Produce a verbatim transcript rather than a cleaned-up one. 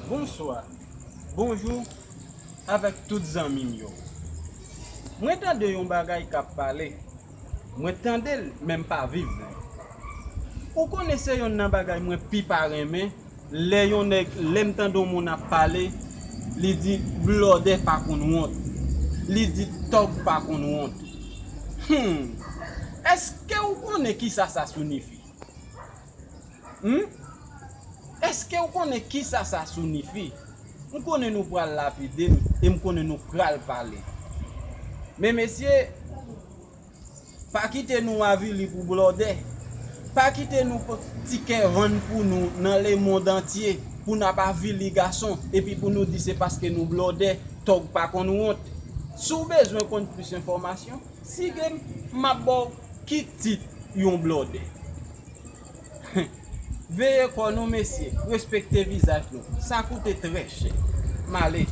Bonswa, bonjou avèk tout zanmi m yo. Mwen tande yon bagay k ap pale. Mwen tande l, men m pa viv li. Ou konnen se yonn nan bagay mwen pi pa renmen, lè yon nèg, lè m tande yon moun ap pale, li di blòdè pa konn wont. Li di tòg pa konn wont. Hmm. Èske ou konnen kisa sa siyifi? Hmm? Èske ou konnen kisa sa siyifi? M konnen nou pral lapide m, e m konnen nou pral pale. Men mesye, pa kite nou avili pou blòdè. Pa kite nou pran ti kè vann pou nou nan lemonn antye, pou n ap avili gason, epi pou nou di se paske nou blòdè, tòg pa konn wont. Si w bezwen konn plis enfòmasyon, sige m, m ap ba w ki tit yon blòdè. Veye kò nou, mesye, respekte vizaj nou. Sa koute trè chè. M ale.